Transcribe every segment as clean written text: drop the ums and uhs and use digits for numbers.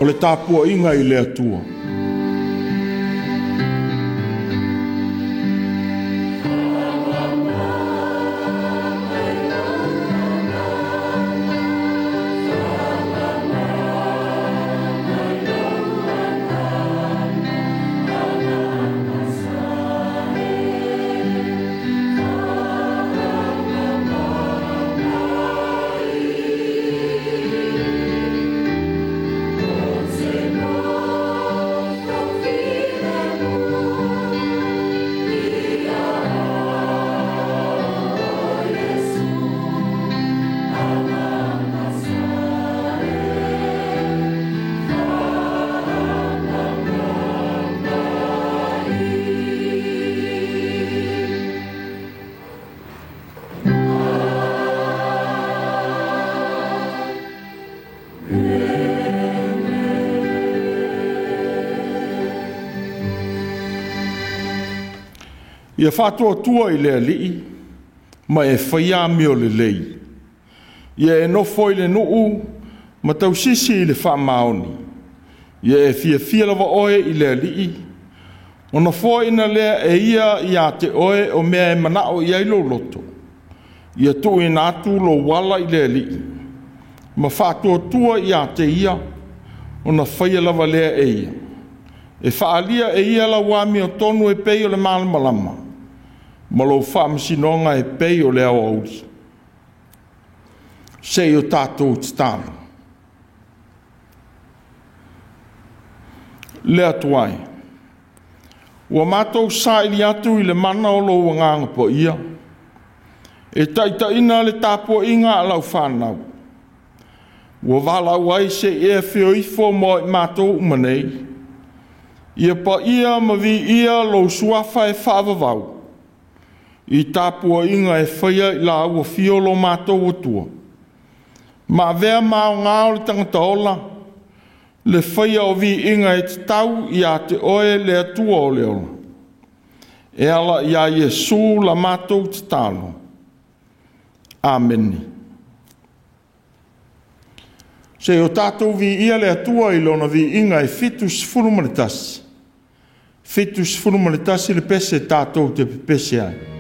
O le tapuaiga i le Atua. Ia faatuatua i le Alii ma e faia amio lelei. Ia e nofo i le nuu ma tausisi i le faamaoni. Ia e fiafia lava oe i le Alii, ona foaina lea e ia ia te oe o mea e manao i ai lou loto. Ia tuuina atu lou ala i le Alii, ma faatuatua ia te ia, ona faia lava lea e ia. E faaalia e ia lau amiotonu e pei o le malamalama, ma lou faamasinoga e pei o le aoauli. Se i o tatou tatalo. Le Atua e, ua matou saili atu i le mana o lou Agaga Paia, e taitaiina le tapuaiga a lau fanau, ua valaau ai se i e afio ifo mo i matou uma nei, ia paia ma viia lou suafa e faavavau, i tapuaiga e faia i laua afio lo matou Atua, ma avea ma aoga o le tagata ola, le faia o viiga e tatau ia te oe le Atua o le ola. E ala ia Iesu la matou tatalo. Amene. Se o tatou viia le Atua i lona viiga e 71, 71 le pese tatou te pepese ai.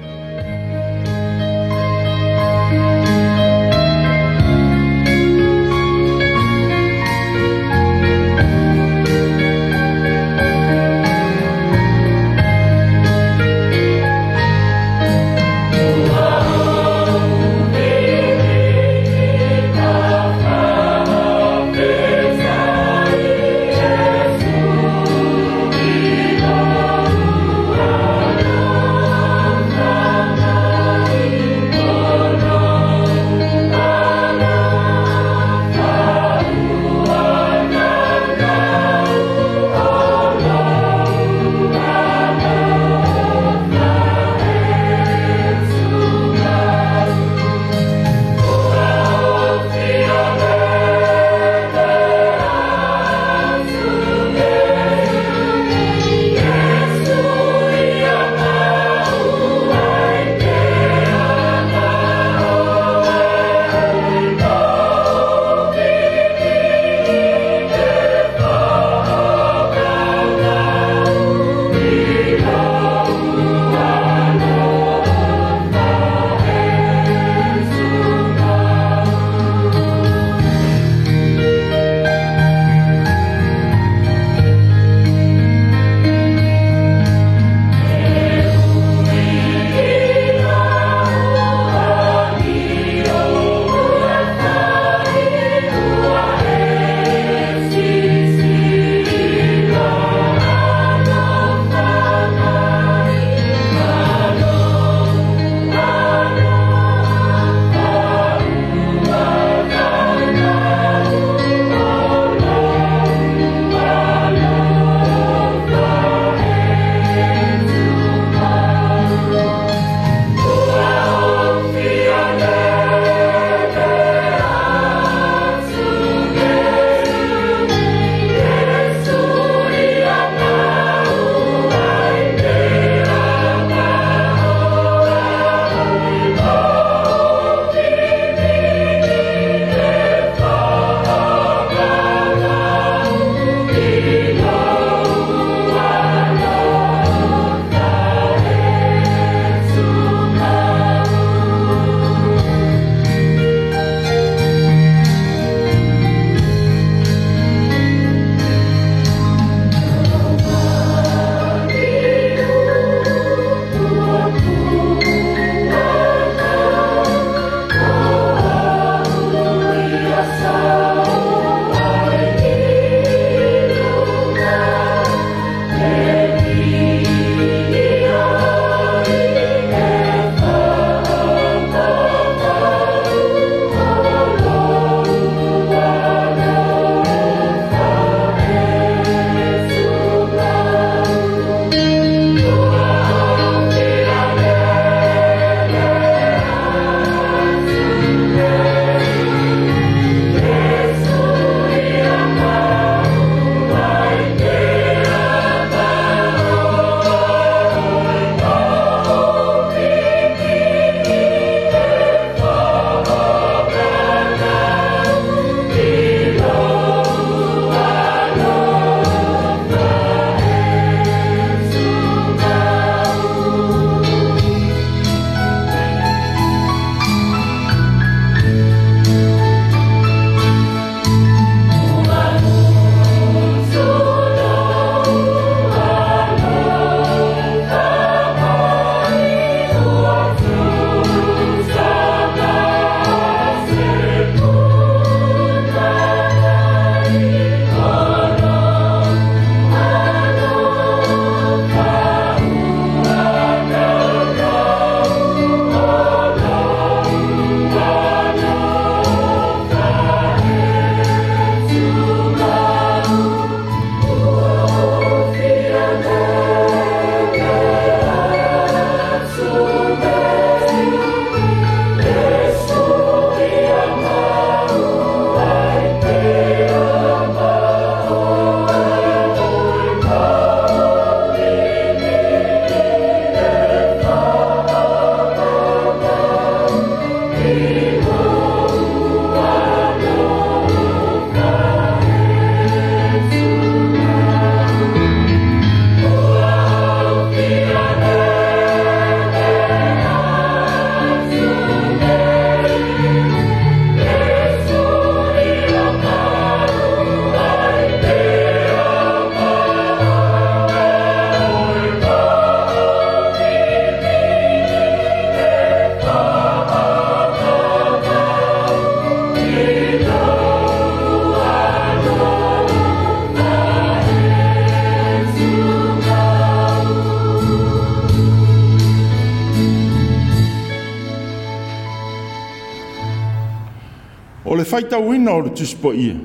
O le faitauina o le Tusi Paia,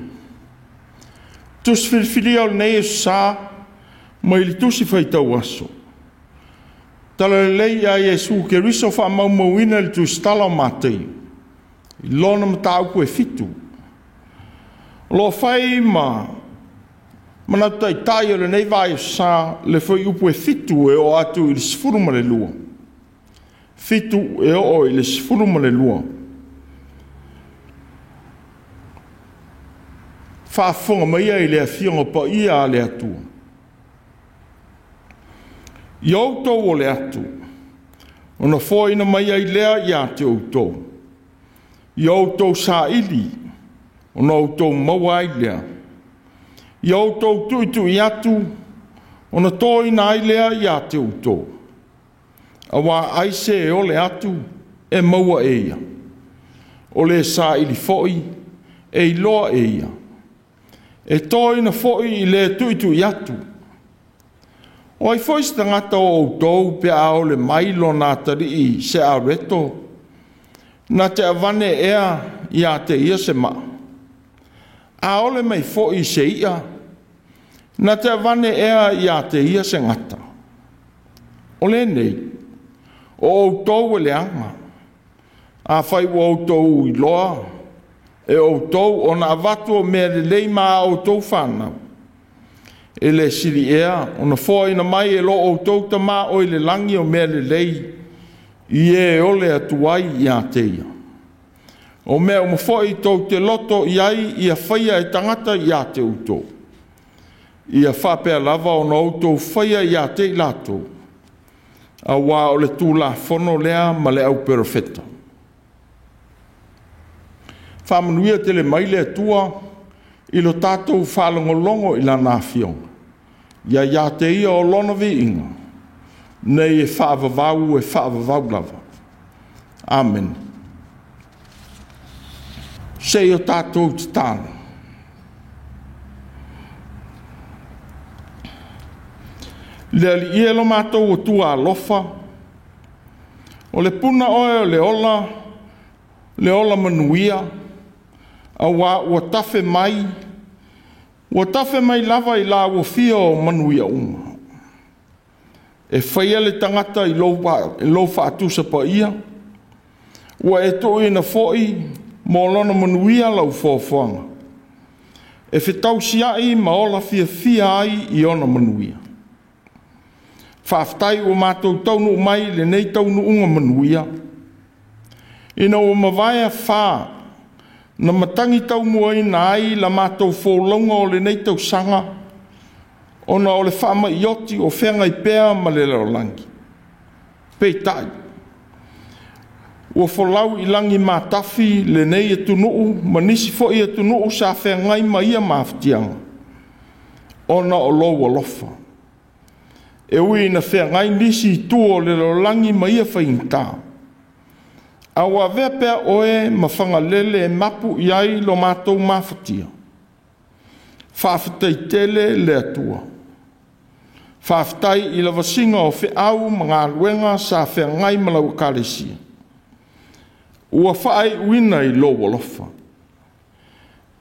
tusi filifilia o lenei Aso Sa mai le Tusi Faitau Aso, Talalelei ia Iesu Keriso faamaumauina i le Tusitala o Mateio, i lona mataupu e 7. O lo o fai ma manatu taitai o lenei vaiaso sa le fuaiupu e 7 e oo atu i le 12. 7 e oo i le 12. Faafofoga maia i le afioga paia a le Atua. Ia outou o le atu, ona foaina mai ai lea ia te outou. Ia outou saili, ona outou maua ai lea. Ia outou tuitui atu, ona toina ai lea ia te outou. Auā ai se e ole atu, e maua e ia. O le saili foi, e iloa e ia. E toina foi i le tuitui atu. O ai foi se tagata o outou pe a ole mai lona atalii se areto, na te avane ea ia te ia se maa. A ole mai foi se ia, na te avane ea ia te ia se gata. O lenei, o outou e leaga, a fai ua outou iloa, e outou ona avatu o mea lelei ma a outou whanau. E le sili ea, ona foaina mai e lo outou tamā o i le langi o mea lelei, i e ole atu ai ia te ia. O mea uma foi tou te loto i ai ia faia e tagata ia te outou. Ia faapea lava ona outou faia ia te i latou. Auā o le Tulafono lea ma le auperofeta. Faamanuia tele mai le Atua i lo tatou faalogologo i lana afioga. Ia ia te ia o lona viiga, nei e faavavau e faavavau lava. Amen. Se i o tatou tatalo. Le Alii e lo matou Atua alofa, o le puna oe o le ola, le ola manuia, auā ua tafe mai, ua tafe mai lava i la ua fia o manuia uma. E faia le tagata i lou faatusa paia, ua e tuuina foi mo lona manuia lau foafoaga. E fetausiai ma ola fiafia ai i ona manuia. Faafetai ua matou taunuu mai i lenei taunuuga manuia. Ina ua mavae afa, na matagi taumuaina ai la matou folauga o lenei tausaga, ona o le faamaioti o feagai pea ma le lalolagi. Peitai, ua folau i lagi matafi lenei atunuu ma nisi foi atunuu sa feagai ma ia mafatiaga, ona o lou alofa. E ui ina feagai nisi i tua o le lalolagi ma ia faigata, a ua avea pea oe ma fagalele e mapu i ai lo matou mafatia. Faafetai tele le Atua. Faafetai i le vasiga o feau ma galuega sa feagai ma lau ekalesia. Ua faaiuina i lou alofa.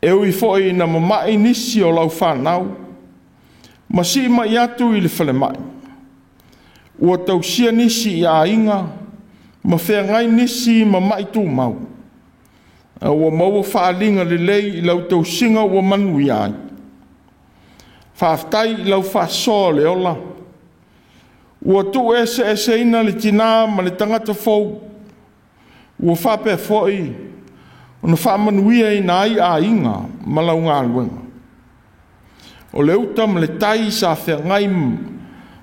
E ui foi ina mamai nisi o lau whanau, ma sii mai atu i le falemai. Ua tausia nisi i aiga, ma feagai nisi ma mai tūmau. A ua maua faaaliga lelei i lau tausiga ua manuia ai. Faafetai i lau faasoa o le ola. Ua tuueseeseina le tinā ma le tagata fou. Ua faapea foi ona faamanuiaina ai aiga ma lau galuega. O le uta ma le tai sa feagai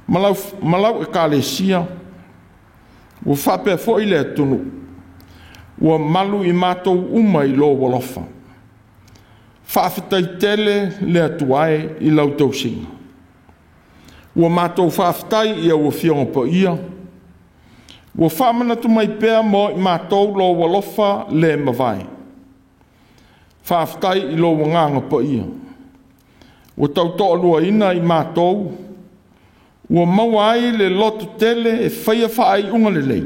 ma lau ekalesia, ua faapea foi le atunuu. Ua malu i matou uma i lou alofa. Faafetai tele le Atua e i lau tausiga. Ua matou faafetai i au afioga paia. Ua faamanatu mai pea mo i matou lou alofa le mavae. Faafetai i lou agaga paia ua tautoaluaina i matou, ua maua ai le loto tele e faia faaiuga lelei.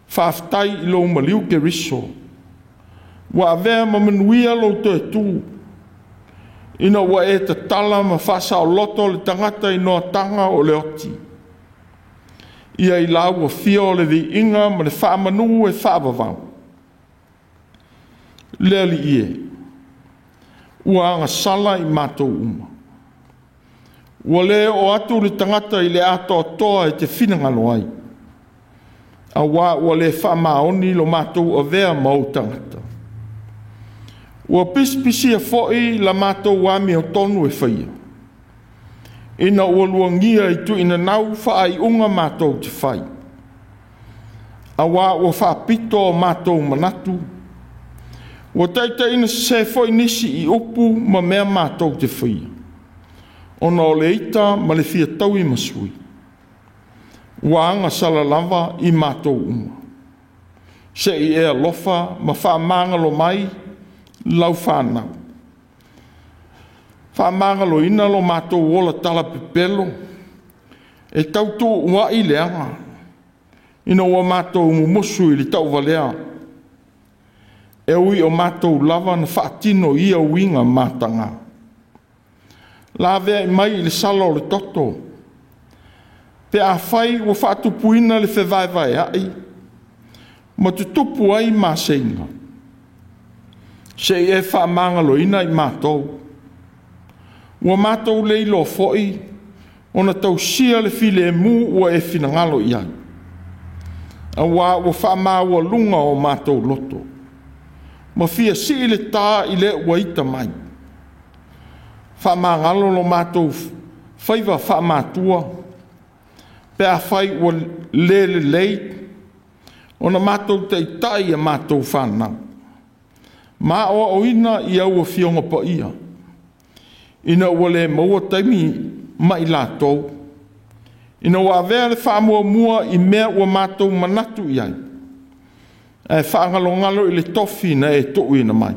Faafetai i lou maliu Keriso ua avea ma manuia lou toe tu, ina ua e tatala ma faasaoloto le tagata i noataga o le oti. Ia i lau afio le viiga ma le faamanu e faavavau. Le Alii e, ua agasala i matou uma. Ua le oo atu le tagata i le atoatoa e te finagalo ai, auā ua le faamaoni lo matou avea ma ou tagata. Ua pisipisia foi la matou amiotonu e faia, ina ua luagia i tuinanau faaiuga matou te fai, auā ua faapito o matou manatu, ua taitaiina sesē foi nisi i upu ma mea matou te faia, ona o le ita ma le fia tauimasui, ua agasala lava i matou uma. Se i e alofa ma faamagalo mai lau fanau. Faamagaloina lo matou ola talapepelo, e tautuua'i leaga, ina ua matou mumusu i le tauvalea, e ui o matou lava na faatino ia uiga mataga. Laveai mai i le sala o le toto, pe afai ua faatupuina le fevaevaea'i ma tutupu ai maseiga, se i e faamagaloina i matou. Ua matou le iloa foi ona tausia le filemu ua e finagalo i ai, auā ua faamaualuga o matou loto, ma fia sii le ta i le ua ita mai. Faamagalo lo matou faiva faamatua, pe afai ua le lelei ona matou taitai a matou fanau, ma aoaoina i au afioga paia, ina ua le maua taimi ma i latou, ina ua avea le faamuamua i mea ua matou manatu i ai, ae faagalogalo i le tofi na e tuuina mai.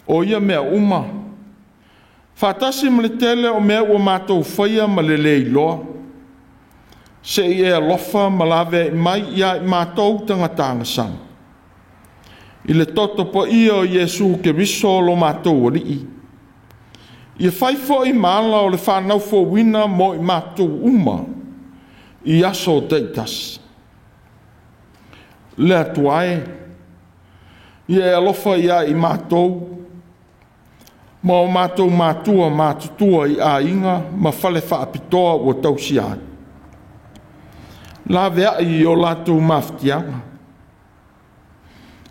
O ia mea uma, faatasi ma le tele o mea ua matou faia ma le le iloa, se i e alofa ma laveai mai ia i matou tagata agasala, i le toto paia o Iesu Keriso lo matou Alii, ia fai foi ma ala o le fanau fouina mo i matou uma i aso taitasi. Le Atua e, ia e alofa ia i matou ma o matou matua matutua i aiga ma fale faapitoa ua tausia ai. Laveai i o latou mafatiaga.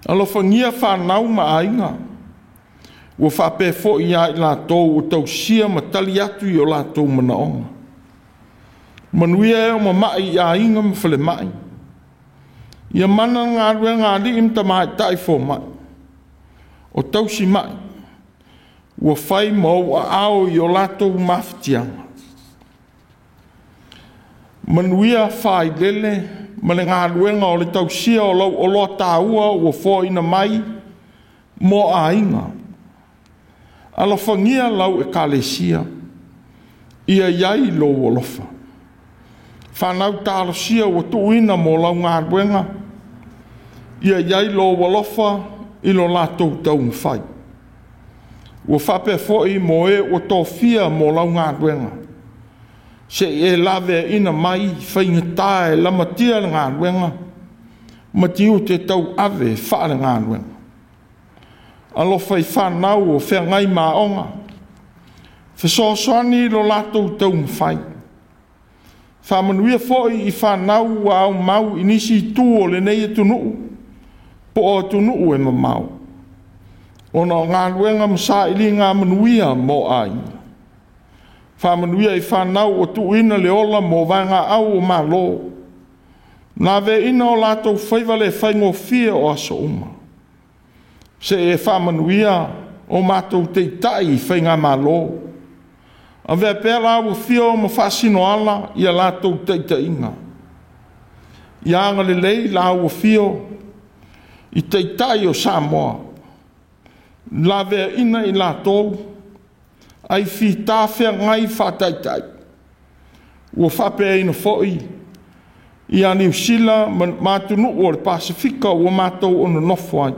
Alofagia fanau ma aiga, ua faapea foi ia i latou ua tausia ma tali atu i o latou manaoga. Manuia e o mama'i i aiga ma falemai. Ia mana le galuega a alii ma tamaitai fomai, o tausi mai, ua fai ma ou aao i o latou mafatiaga. Manuia failele ma le galuega o le tausia o lau oloa taua ua foaina mai mo aiga. Alofagia lau ekalesia, ia i ai lou alofa. Fanau talosia ua tuuina mo lau galuega, ia i ai lou alofa i lo latou taumafai. Ua faapea foi mo e ua tofia mo lau galuega, se i e laveaina mai faigata e lamatia le galuega ma tiute tauave faale-galuega. Alofa i fanau o feagai ma aoga, fesoasoani i lo latou taumafai. Faamanuia foi i fanau ua aumau i nisi itu o lenei atunuu po o atunuu e mamao, ona o galuega ma sailiga manuia mo aiga. Faamanuia i fanau ua tuuina le ola mo vaegaau o Malo, laveaina o latou faiva le faigofie o aso uma. Se i e faamanuia o matou taitai i faigamalo, avea pea la ua fio ma faasinoala ia latou taitaiga. Ia agalelei la ua fio i taitai o Samoa. Laveaina i latou ai fitā feagai faataitai ua faapeaina foi ia Niu Sila ma atunuu o le Pasefika ua matou o nonofo ai.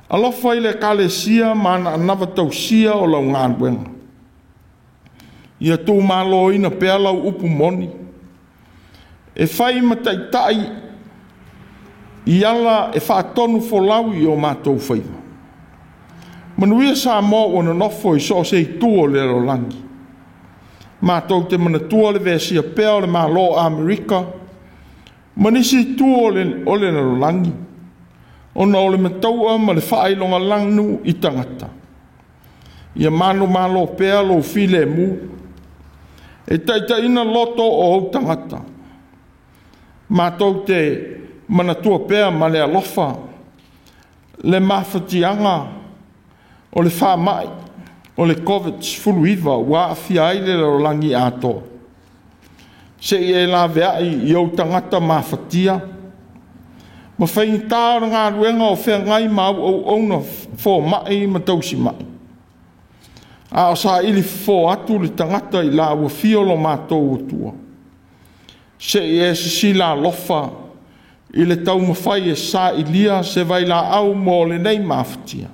Alofa i le Ekalesia ma ana anava tausia o lau galuega. Ia tumaloina pea lau upu moni, e fai ma taitai i ala e faatonu folau i o matou faiva. Manuia Samoa ua nonofo i so o se itu o le lalolagi. Matou te manatua le vesia pea o le Malo o Amerika ma nisi itu o le lalolagi, ona o le mataua ma le faailogalanu i tagata. Ia manumalo pea lou filemu, e taitaiina loto o ou tagata. Matou te manatua pea ma le alofa le mafatiaga o le faamai o le COVID-19 ua aafia ai le lalolagi atoa. Se i e laveai i ou tagata mafatia, ma faigata o le galuega o feagai ma au auauna fomai ma tausimai, a o saili fofo atu le tagata i la ua fio lo matou Atua. Se i e sisila alofa i le taumafai e sailia se vailaau mo lenei mafatia.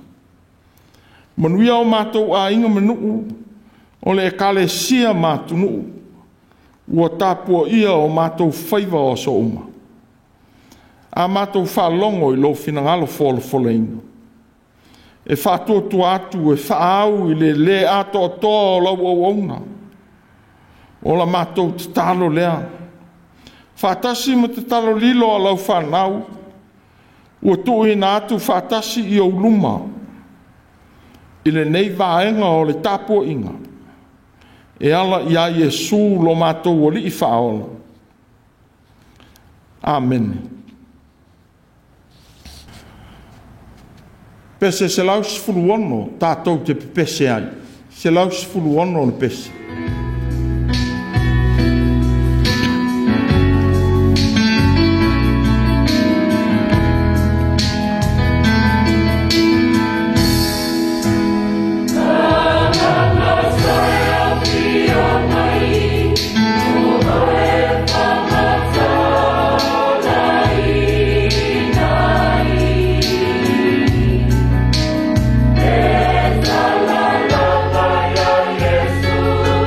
Manuia o matou aiga ma nuu, o le ekalesia ma atunuu ua tapuaia o matou faiva o aso uma. A matou faalogo i lou finagalo folafolaina, e faatuatua atu e faaau i le le atoatoa o lau auauna. O la matou tatalo lea, faatasi ma tatalo lilo a lau fanau, ua tuuina atu faatasi i ou luma i lenei vaega o le tapuaiga, e ala ia Iesu lo matou Alii Faaola. Amene. Pese 116 tatou te pepese ai. 116 le pese. La la la la, yeah, Jesus.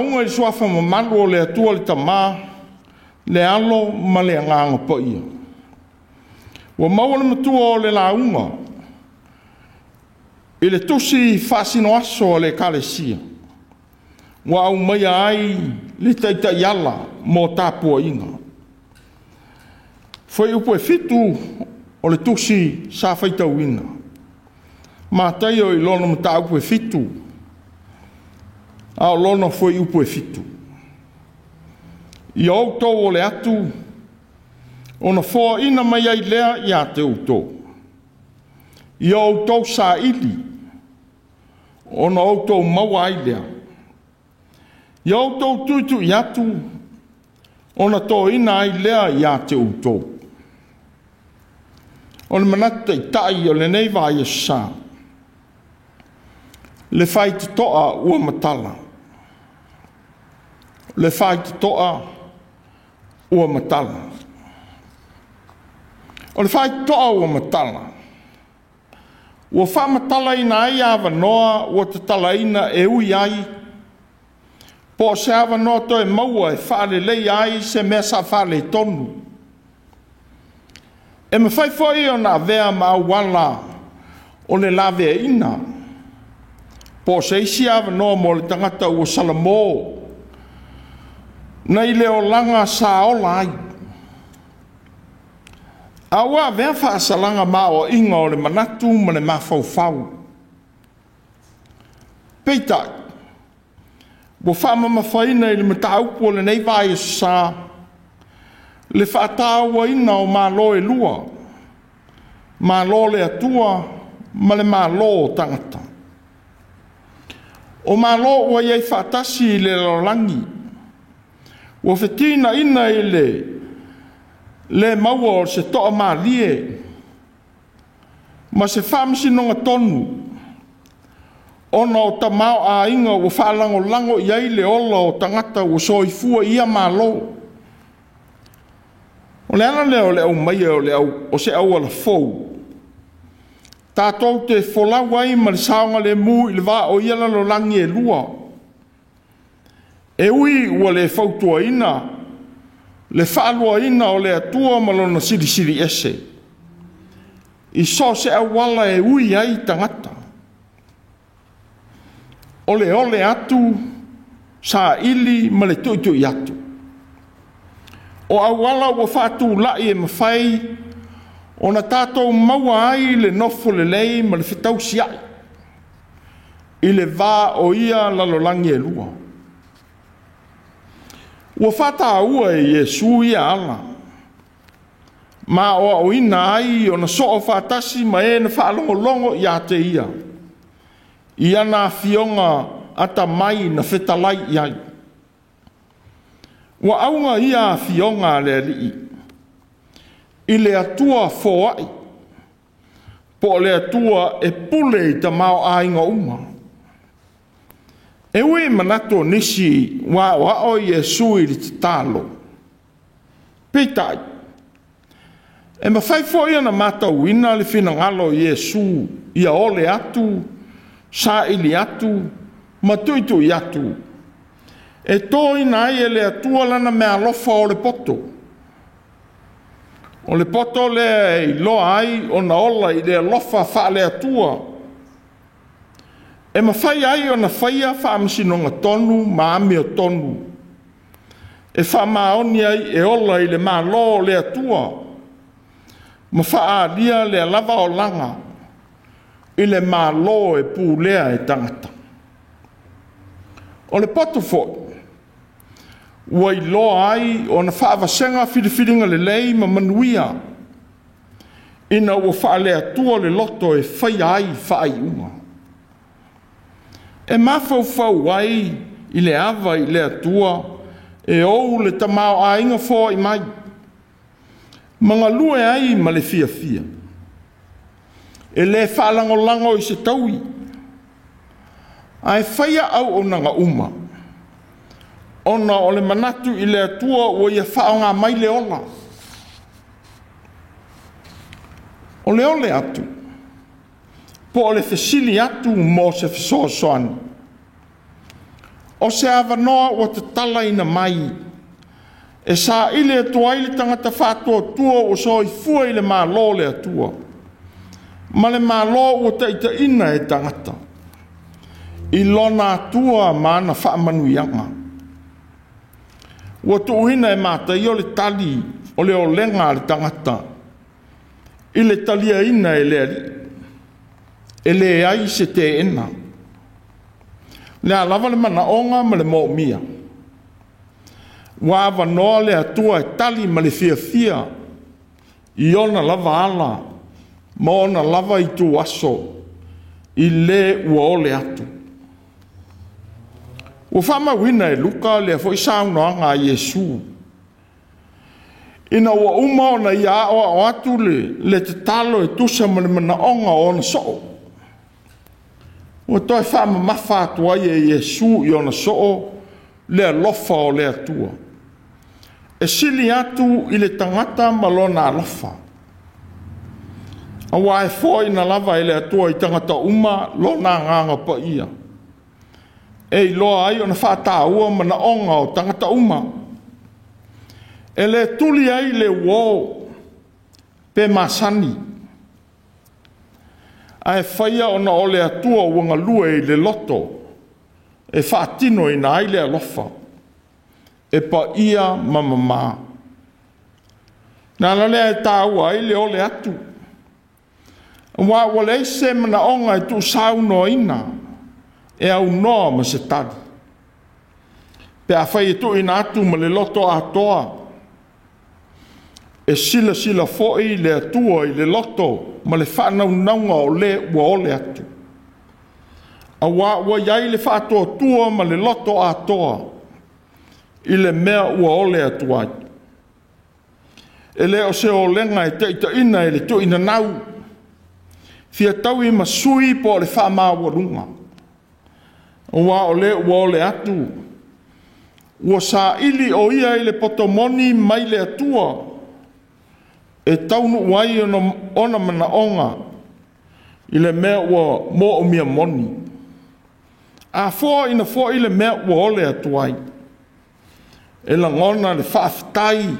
lauga i le suafa mamalu o le Atua le Tama, le Alo ma le Agaga Paia. Ua maua le matua o le lauga i le tusi faasinoaso a le Ekalesia, ua aumaia ai le taitaiala mo tapuaiga. Fuaiupu e 7 o le tusi sa faitauina, Mataio i lona mataupu e 7, a o lona fuaiupu e 7. Ia outou ole atu, ona foaina mai ai lea ia te outou. Ia outou saili, ona outou maua ai lea. Ia outou tuitui atu, ona toina ai lea ia te outou. O le manatu taitai o lenei vaiaso sa, le faitotoa ua matala. Le faitotoa ua matala. O le faitotoa ua matala, ua faamatalaina ai avanoa ua tatalaina e ui ai, po o se avanoa toe maua e faaleleia ai se mea sa faaletonu. E mafai foi ona avea ma auala o le laveaiina, po o se isi avanoa mo le tagata ua salamo nai le olaga sa ola ai. A ua avea faasalaga maoaiga o le manatu ma le mafaufau. Peitai, ua faamamafaina i le mataupu o lenei vaiaso sa, le faatauaina o Malo e lua, Malo o le Atua ma le Malo o tagata. O Malo ua i ai faatasi i le lalolagi, ua fetinaina i le le maua o se toa malie ma se faamasinoga tonu, ona o tamaoaiga ua faalagolago i ai le ola o tagata ua soifua i ia Malo. O le ala lea o le aumaia o se auala fou, tatou te folau ai ma le saogalemu i le va o ia lalolagi e lua. E ui ua le fautuaina le faaluaina o le Atua ma lona silisili ese, i so o se auala e ui ai tagata. O le ole atu, saili ma le tuitui atu. O auala ua faatulai e mafai ona tatou maua ai le nofo lelei ma le fetausiai i le va o ia lalolagi e lua. Ua faataua e Iesu ia ala, ma oaoina ai ona soo faatasi ma e na faalogologo ia te ia, i ana afioga atamai na fetalai i ai. Ua auga ia afioga a le Alii i le Atua foai, po o le Atua e pule i tamaoaiga uma. E ui manatu o nisi ua aoao Iesu i le tatalo, peitai, e mafai foi ona matauina le finagalo o Iesu ia ole atu, saili atu, ma tuitui atu, e toina ai e le Atua lana meaalofa o le poto. O le poto lea e iloa ai ona ola i le alofa faale-Atua, e mafai ai ona faia faamasinoga tonu ma amiotonu, e faamaoni ai e ola i le Malo o le Atua, ma faaalia le alava olaga i le Malo e pulea e tagata. O le poto foi, ua iloa ai ona faavasega filifiliga lelei ma manuia, ina ua faale-Atua le loto e faia ai faaiuga. E mafaufau ai i le ava i le Atua e ou le tamaoaiga foai mai, ma galue ai ma le fiafia. E le faalagolago i se taui, ae faia auaunaga uma, ona o le manatu i le Atua ua ia faaaoga mai le ola. O le ole atu, po o le fesili atu mo se fesoasoani. O se avanoa ua tatalaina mai e saili atu ai le tagata faatuatua ua soifua i le Malo o le Atua, ma le Malo ua taitaiina e tagata, i lona Atua ma ana faamanuiaga. Ua tuuina e Mataio le tali o le olega a le tagata i le taliaina e le Alii, e leai se teena. Le a lava le manaoga ma le moomia, ua avanoa le Atua e tali ma le fiafia i ona lava ala ma ona lava ituaso i le ua ole atu. Ua faamauina e Luka lea foi saunoaga a Iesu, ina ua uma ona ia aoao atu le tatalo e tusa ma le manaoga o ona soo. Ua toe faamamafa atu ai e Iesu i ona soo le alofa o le Atua, e sili atu i le tagata ma lona alofa. Aua e foaina lava e le Atua i tagata uma lona agaga paia, e iloa ai ona faataua manaoga o tagata uma. E le tuli ai le uo pe masani, ae faia ona o le Atua ua galue i le loto e faatinoina ai le alofa, e paia ma mamā. Na ala lea e taua ai le ole atu, aua ua leai se manaoga e tuusaunoaina e aunoa ma se tali, pe afai e tuuina atu ma le loto atoa, e silasila foi le Atua i le loto ma le faanaunauga o le ua ole atu. Aua ua i ai le faatuatua ma le loto atoa i le mea ua ole atu ai. E le o se olega e taitaiina e le tuuinanau, fia taui ma sui po o le faamaualuga. Aua o le ua ole atu, ua saili o ia i le poto moni mai le Atua, e taunuu ai ona manaoga i le mea ua moomia moni. A foaina foi le mea ua ole atu ai, e lagona le faafetai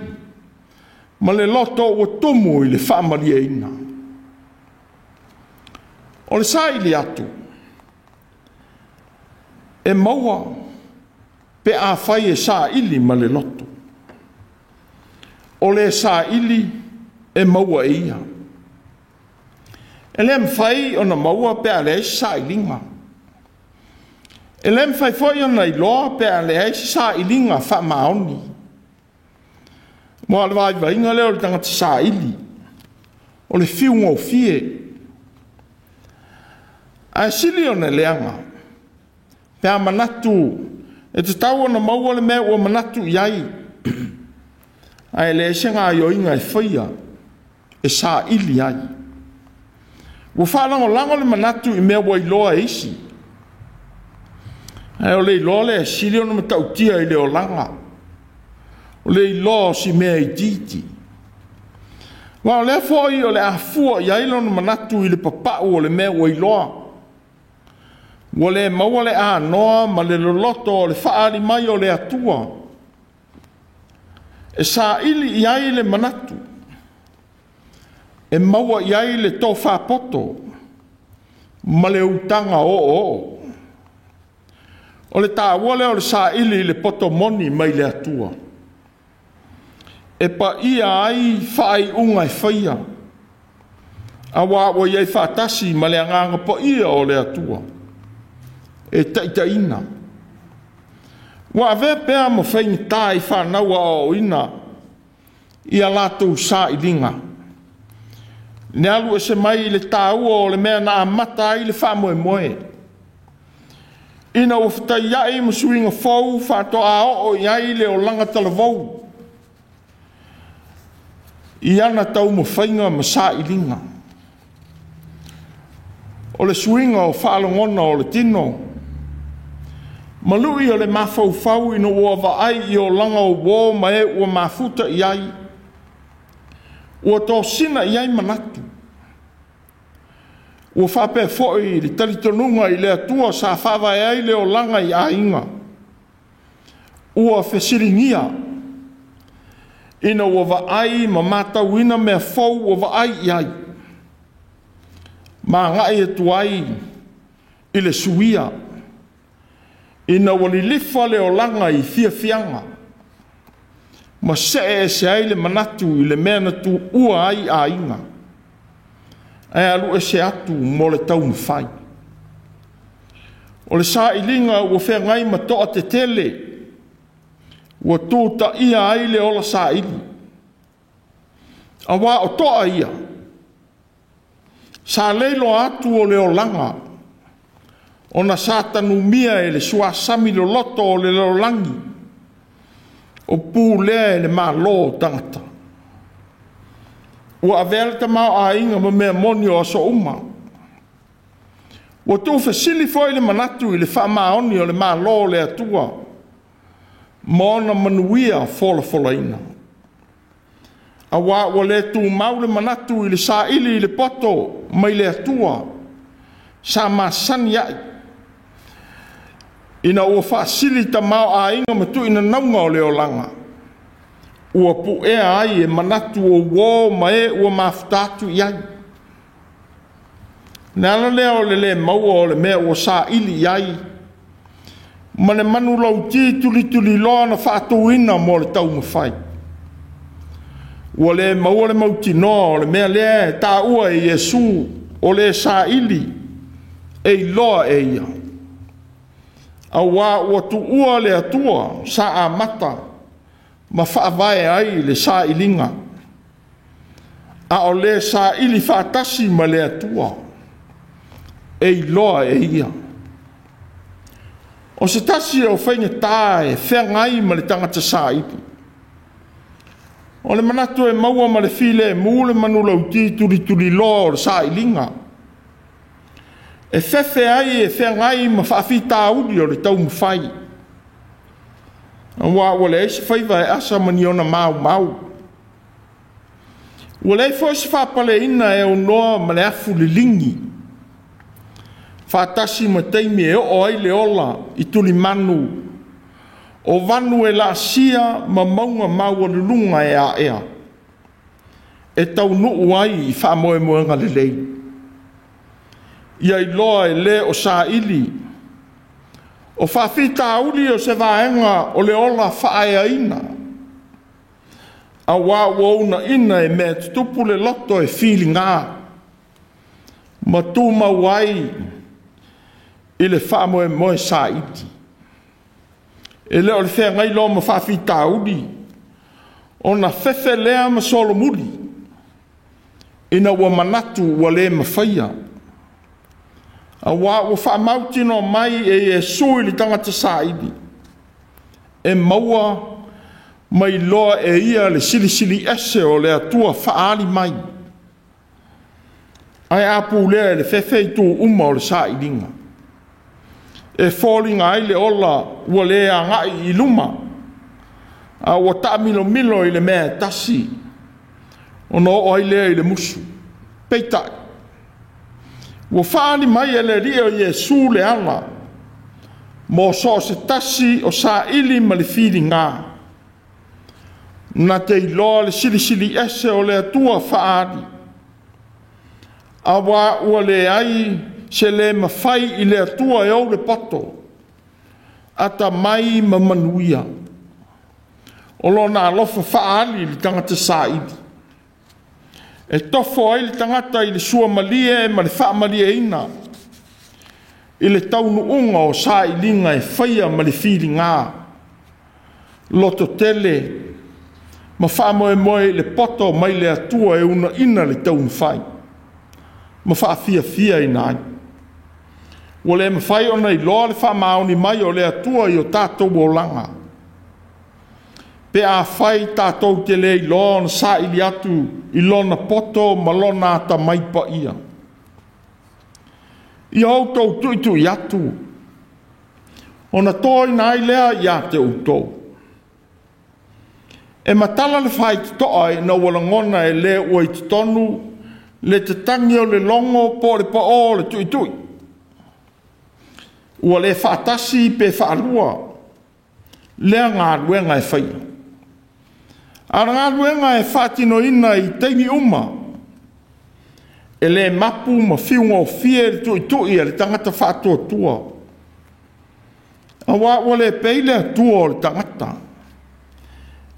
ma le loto ua tumu i le faamalieina. O le saili atu, e maua pe afai e saili ma le loto. O le saili e maua e ia. E le mafai ona maua pe a leai se sailiga. E le mafai foi ona iloa pe a leai se sailiga faamaoni. Mo le vaivaiga lea o le tagata saili, o le fiugofie. Ae sili ona leaga, pe a manatu e tatau ona maua le mea ua manatu i ai, ae leai se gaoioiga e faia e saili ai. Ua faalagolago le manatu i mea ua iloa e isi, ae o le iloa lea e sili ona matautia i le olaga, o le iloa o si mea itiiti. Aua o lea foi o le a fua i ai lona manatu i le papau o le mea ua iloa. Ua le maua le anoa ma le loloto o le faaali mai o le Atua, e saili i ai le manatu, e maua i ai le tofapoto ma le utaga oooo. O le taua lea o le saili i le poto moni mai le Atua, e paia ai faaiuga e faia, aua ua i ai faatasi ma le agaga paia o le Atua e taitaiina. Ua avea pea ma faigata i fanau aoaoina ia latou sailiga, le alu ese mai i le taua o le mea na amata ai le faamoemoe, ina ua fetaiai ma suiga fou faatoa oo i ai le olaga talavou i ana taumafaiga ma sailiga. O le suiga o faalogona o le tino, ma lui o le mafaufau ina ua vaai i olaga o uo ma e ua mafuta i ai, ua tosina i ai manatu. Ua faapea foi le talitonuga i le Atua sa faavae ai le olaga i aiga. ua fesiligia ina ua vaai ma matauina mea fou ua vaai i ai, ma agai atu ai i le suia, ina ua lilifa le olaga i fiafiaga, ma see ese ai le manatu i le mea na tuua ai aiga, ae alu ese atu mo le taumafai. O le sailiga ua feagai ma toa tetele, ua tutaia ai le ola saili. Auā o toa ia, sa le iloa atu o le olaga, ona sa tanumia e le suasami loloto o le lalolagi, o pulea e le malo o tagata. Ua avea le tamaoaiga ma mea moni o aso uma. Ua tuufesili foi le manatu i le faamaoni o le Malo o le Atua ma ona manuia folafolaina. Auā ua le tumau le manatu i le saili i le poto mai le Atua sa masani ai, ina ua faasili tamaoaiga ma tuinanauga o le olaga, ua puea ai e manatu o uo ma e ua mafuta atu i ai. O le ala lea o le le maua o le mea ua saili i ai, ma le manulauti tulituliloa na faatuina mo le taumafai. Ua le maua le mautinoa o le mea lea e taua e Iesu o le saili e iloa e ia. Auā ua tuua le Atua sa amata ma faavae ai le sailiga, a o le saili faatasi ma le Atua e iloa e ia. O se tasi o faigata e feagai ma le tagata saili, o le manatu e maua ma le filemu le manulauti tulituliloa o le sailiga, e fefe ai e feagai ma faafitauli o le taumafai, auā ua leai se faiva e asa ma ni ona maumau. Ua leai foi se faapaleina e aunoa ma le afu liligi, faatasi ma taimi e oo ai le ola i tulimanu, o vanu e laasia ma mauga maualuluga e aea, e taunuu ai i faamoemoega lelei. Ia iloa e le o saili, o faafitauli o se vaega o le ola faaeaina, auā ua uunaina e mea tutupu le loto e filiga, ma tumau ai i le faamoemoe saili. E le o le feagai loa ma faafitauli, ona fefe lea ma solomuli, ina ua manatu ua le mafaia. Auā ua faamautinoa mai e Iesu i le tagata saili, e maua mai loa e ia le silisili ese o le Atua faaali mai, ae a pulea e le fefe i tu uma o le sailiga, e foliga ai le ola ua le agai i luma, a ua taamilomilo i le mea e tasi, ona oo ai lea i le musu. Peitai, ua faaali mai e le Alii o Iesu le ala mo so o se tasi o saili ma le filiga, na te iloa le silisili ese o le Atua faaali, auā ua leai se le mafai i le Atua e ou le poto, atamai ma manuia. O lona alofa faaali i le tagata saili, e tofo ai le tagata i le suamalie ma le faamalieina, i le taunuuga o sailiga e faia ma le filiga, loto tele ma faamoemoe i le poto mai le Atua e uunaina le taumafai ma faafiafiaina ai. Ua le mafai ona iloa le faamaoni mai o le Atua i o tatou olaga, pe afai tatou te le iloa ona saili atu i lona poto ma lona atamai paia. Ia outou tuitui atu, ona toina ai lea ia te outou. E matala le faitotoa ina ua lagona e le ua i totonu le tatagi o le logo po o le paō o le tuitui. Ua le faatasi pe faalua lea galuega e faia. A o le galuega e faatinoina i taimi uma, e lē mapu ma fiugofie le tu'itu'i a le tagata fa'atuatua, auā ua le pei le Atua o le tagata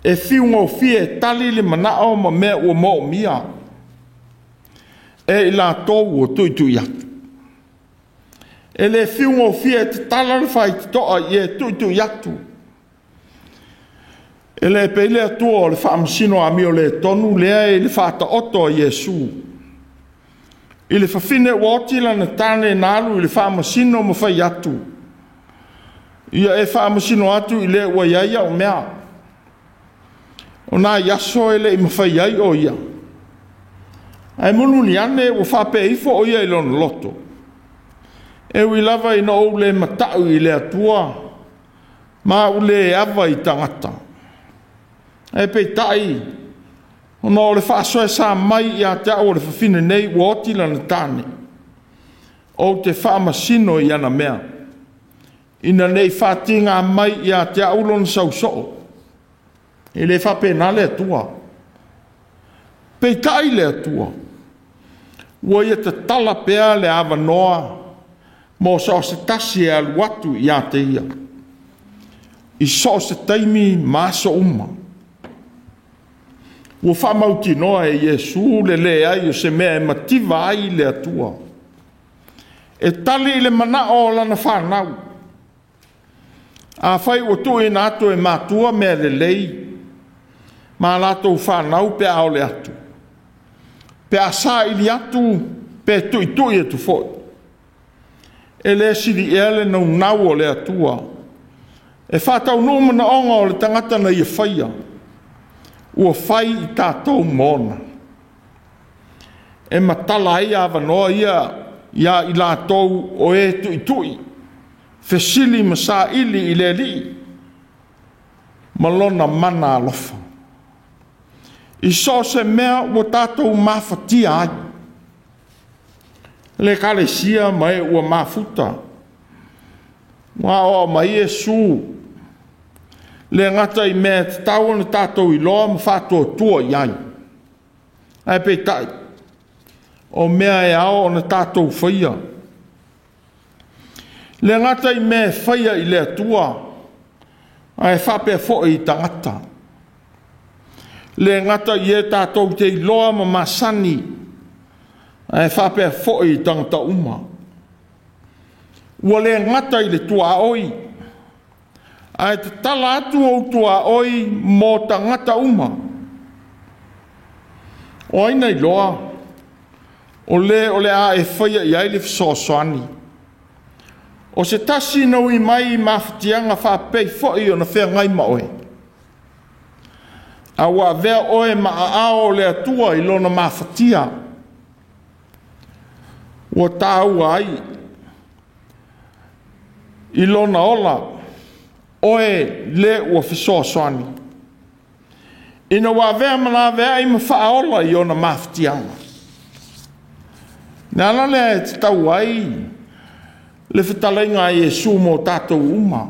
e fiugofie e tali le mana'o ma mea ua mo'omia e i latou ua tu'itu'i atu. E lē fiugofie e tatala le faitoto'a i e tu'itu'i atu. E lē pei le Atua o le faamasino amio lē tonu lea e i le faataoto a Iesu i le fafine ua oti lana tane na alu i le faamasino ma fai atu, ia e faamasino atu i le ua i ai a'u mea. O nai aso e le'i mafai ai o ia, ae mulimuli ane ua faapea ifo o ia i lona loto, e ui lava ina ou le mata'u i le Atua ma ou lē ava i tagata, ae peita'i ona o le faasoesa mai ia te a'u o le fafine nei ua oti lana tane, ou te faamasino i ana mea, ina nei faatigā mai ia te a'u lona sauso'o. E lē faapena le Atua. Peita'i le Atua ua ia tatala pea le avanoa mo so o se tasi e alu atu iā te ia i so o se taimi ma aso uma. Ua faamautinoa e Iesu le leai o se mea e mativa ai le Atua e tali i le mana'o o lana fanau. Afai ua tuuina atu e matua mea lelei ma latou fanau pe a ole atu, pe a saili atu pe tu'itu'i atu fo'i, e lē sili ea le naunau o le Atua e faataunu'u manaoga o le tagata na ia faia ua fai i tatou ma ona. E matala ai avanoa ia iā i latou o e tu'itu'i, fesili ma saili i le Ali'i ma lona mana alofa i so o se mea ua tatou mafatia ai. Le Ekalesia ma e ua mafuta, ua aoao mai Iesu le gata i mea e tatau ona tatou iloa ma faatuatua i ai, ae peita'i o mea e ao ona tatou faia. Le gata i mea e faia i le Atua, ae faapea fo'i i tagata. Le gata i e tatou te iloa ma masani, ae faapea fo'i i tagata uma. Ua le gata i le tuaoi, ae tatala atu ou tuaoi mo tagata uma. O ai na iloa o lē o le a e faia i ai le fesoasoani? O se tasi na ui mai i mafatiaga faapei fo'i ona feagai ma oe, a ua avea oe ma aao o le Atua i lona mafatia, ua tāua ai i lona ola oe lē ua fesoasoani, ina ua avea ma laveai ma faaola i ona mafatiaga. Le ala lea e tatau ai le fetalaiga a Iesu mo tatou uma.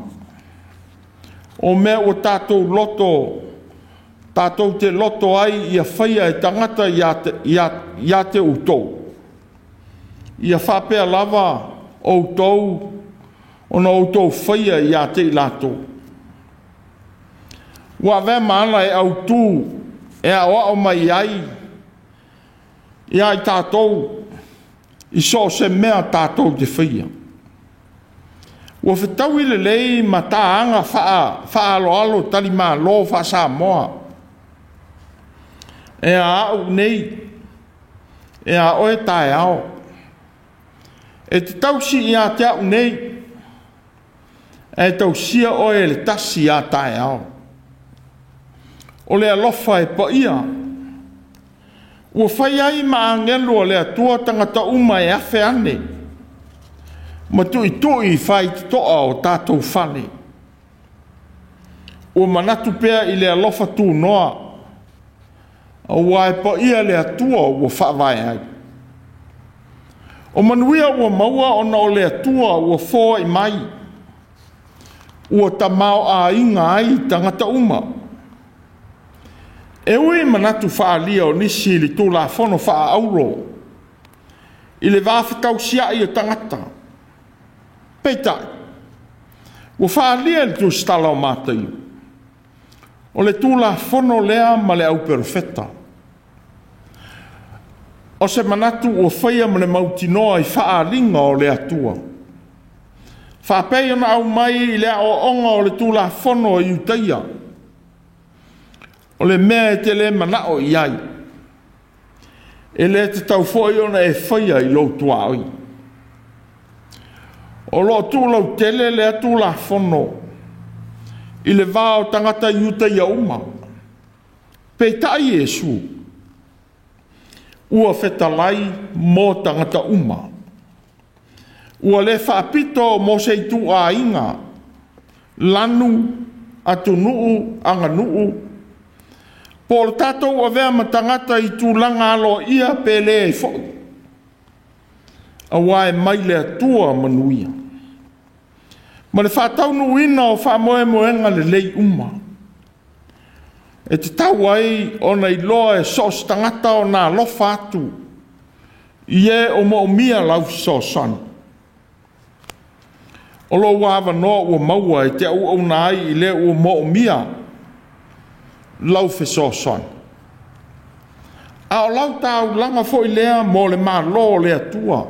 O mea ua tatou loto, tatou te loto ai ia faia e tagata iā te outou, ia faapea lava outou ona outou faia iā te i latou. Ua avea ma ala e autū e aoao mai ai iā i tatou i so o se mea tatou te faia. Ua fetaui lelei ma tāaga faaaloalo talimalo faa-Samoa. E a a'u nei, e a oe taeao. E te tausi iā te a'u nei, ae tausia oe e le tasi a taeao. O le alofa e paia. Ua fai ai ma agelu o le Atua tagata uma e afe ane ma tu'itu'i i faitoto'a o tatou fale. Ua manatu pea i le alofa tunoa, auā e paia le Atua ua faavae ai. O manuia ua maua ona o le Atua ua foai mai. Ua tamaoaiga ai tagata uma. E ui manatu faaalia o nisi i le Tulafono faaauro i le va fetausiai o tagata, peitai, ua faaalia i le tusitala o Mataio, o le Tulafono lea ma le auperofeta. O se manatu ua faia ma le mautinoa i faaaliga o le Atua, faapei ona aumai i le aoaoga o le Tulafono a Iutaia, o le mea e te le manao i ai, e le tatau foi ona e faia i lou tuaoi. O loo tuulautele lea Tulafono i le va o tagata Iutaia uma. Peitai Iesu, ua fetalai mo tagata uma. Ua le faapito mo se ituaiga, lanu, atunuu, aganuu, po o le tatou avea ma tagata i tulaga aloaia pe le ai foi, aua e mai le Atua manuia ma le faataunuuina o faamoemoega lelei uma. E tatau ai ona iloa e so o se tagata ona alofa atu i e o moomia lau fesoasoani. O lou avanoa ua maua e te auauna ai i le ua moomia lau fesoasoani. A o lau taulaga foi lea mo le Malo o le Atua,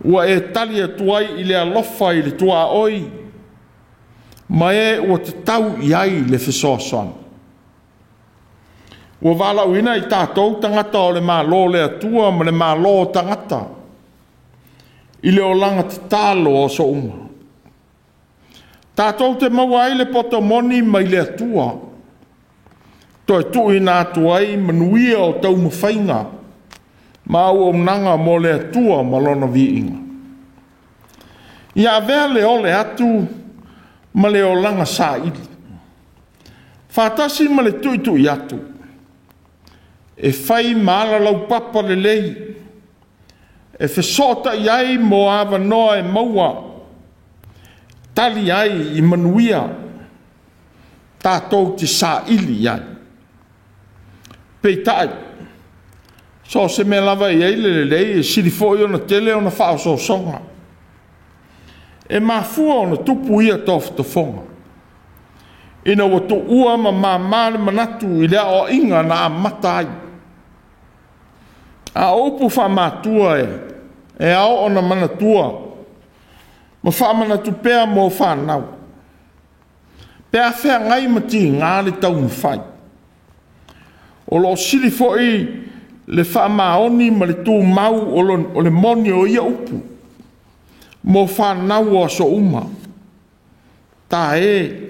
ua e tali atu ai i le alofa i le tuaoi, ma e ua tatau i ai le fesoasoani. Ua valaauina i tatou tagata o le Malo o le Atua ma le Malo o tagata, i le olaga tatalo o aso uma. Tatou te maua ai le poto moni mai le Atua, toe tuuina atu ai manuia o taumafaiga ma auaunaga mo le Atua ma lona viiga. Ia avea le ole atu ma le olaga saili, faatasi ma le tuitui atu, e fai ma alalaupapa lelei, e fesootai ai mo avanoa e maua, tali ai i manuia, tatou te saili ai. Peitai, so o se mea lava e i ai le lelei, e sili foi ona tele ona faaosoosoga. E mafua ona tupu ia tofotofoga, ina ua tuua ma māmā le manatu i le aoaiga na amata ai. A o upu faamatua e ao ona manatua ma faamanatu pea mo fanau, pe a feagai ma tiga le taumafai. O loo sili foi le faamaoni ma le tumau o le moni o ia upu mo fanau o aso uma. Ta e,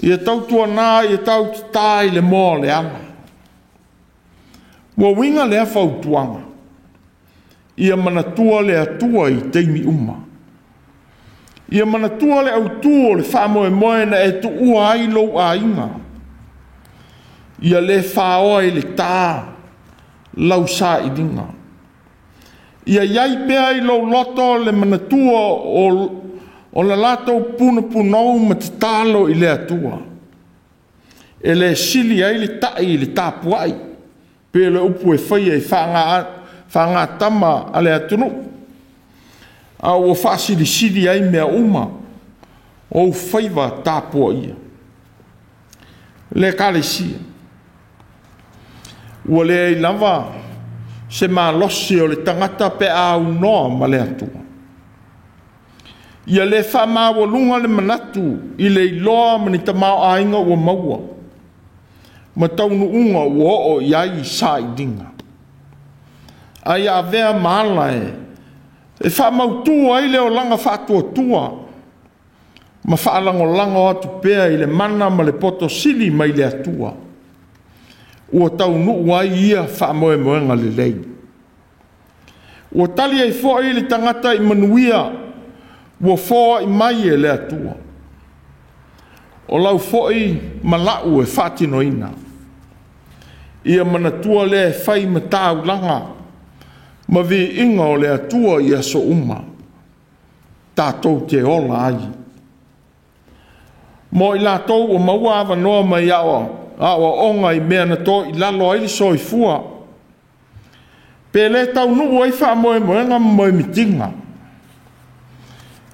ia tautuana ia tautatā i le moa o le ala. Ua uiga lea fautuaga, ia manatua le Atua i taimi uma. Ia manatua le autū o le faamoemoe na e tuua ai lou aiga. Ia le faoa i le tā lau sailiga. Ia iai pea i lou loto le manatua o le latou punapunou ma tatalo i le Atua. E le sili ai le tai i le tapuai, pe le upu e faia i faagatama a le atunuu, a ua faasilisili ai mea uma o faiva tapuaia. Le Ekalesia, ua leai lava se malosi o le tagata pe a aunoa ma le Atua. Ia le faamaualuga le manatu i le iloa ma ni tamaoaiga ua maua, ma taunuuga ua oo i ai sailiga. Ai avea ma ala e faamautu ai le olaga faatuatua, ma faalagolago atu pea i le mana ma le poto sili mai le Atua, ua taunuu ai ia faamoemoega lelei. Ua tali ai foi le tagata i manuia, ua foai mai e le Atua. O lau foi ma lau e faatinoina. Ia manatua lea e fai ma taulaga ma viiga o le Atua i aso uma. Tatou te ola ai. Mo i latou ua maua avanoa mai aoaoga i mea na toilalo ai le soifua, pe le taunuu ai faamoemoega ma moemitiga,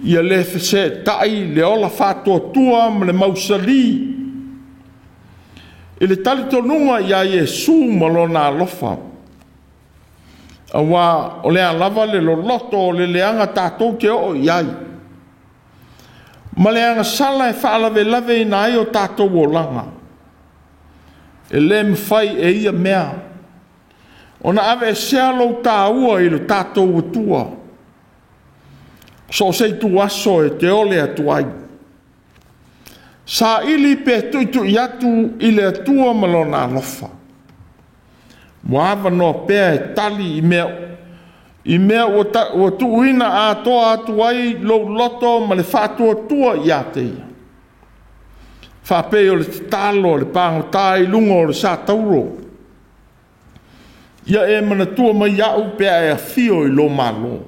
ia le feseetai le ola faatuatua ma le mausali i le talitonuga ia Iesu ma Lona alofa, auā o le a lava le loloto o le leaga tatou te oo i ai, ma le agasala e faalavelaveina ai o tatou olaga, e le mafai e ia mea ona aveesea lou taua i le tatou Atua, so o se ituaso e te ole atu ai. Saili pe tuitui atu i le Atua ma Lona alofa, ua avanoa pea e tali i mea ua tuuina atoa atu ai lou loto ma le faatuatua ia te Ia, faapei o le tatalo a le pagota i luga o le satauro. Ia e manatua mai au pe a e afio i lou Malo.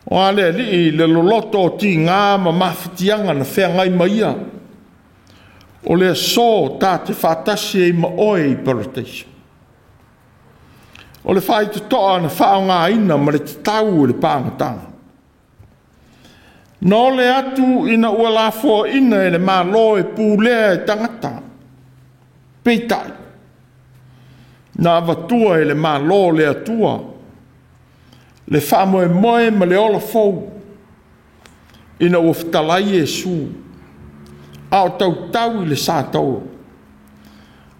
O a le Alii le loloto o tiga ma mafatiaga na feagai ma ia, o le aso ta te faatasi ai ma oe i Parataiso. O le faitotoa na faaaogaina ma le tatau e le pagota. Na ole atu ina ua lafoaina e le Malo e pulea e tagata, peitai, na avatua e le Malo o le Atua le faamoemoe ma le ola fou, ina ua fetalai Iesu a o tautau i le satauro,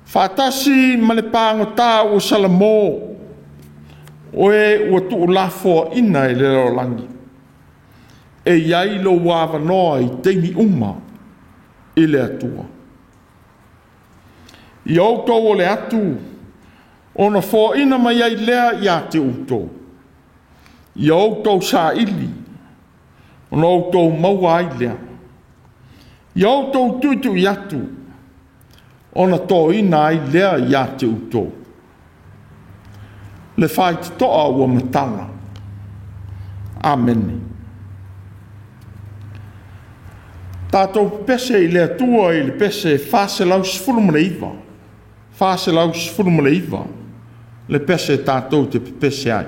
faatasi ma le pagota ua salamo, o e ua tuulafoaina e le lalolagi. E i ai lou avanoa i taimi uma i le Atua. Ia outou ole atu, ona foaina mai ai lea ia te outou. Ia outou saili, ona outou maua ai lea. Ia outou tuitui atu, ona toina ai lea ia te outou. Le faitotoa ua matala. Amene. Tatou pepese i le Atua i le pese 419, 419, le pese tatou te pepese ai.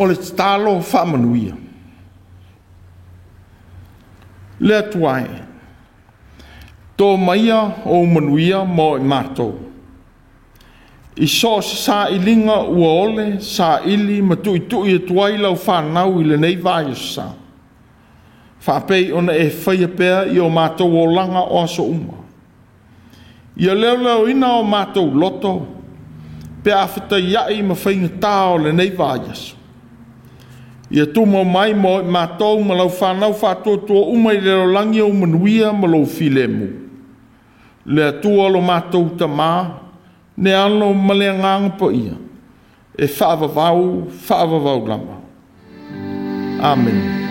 O le tatalo faamanuia. Le Atua e, to maia ou manuia mo i matou. I so o se sailiga ua ole saili ma tuitui atu ai lau whanau i lenei vaiaso sa. Faapei ona e faia pea i o matou olaga o aso uma. Ia leoleoina o matou loto, pe a fetaiai ma faigata o lenei vaiaso. Ia tumau mai mo i matou ma lau whanau faatuatua uma i le lalolagi ou manuia ma lou filemu. Le Atua lo matou tamā, le Alo ma le Agaga Paia, e faavavau, faavavau lava. Amene.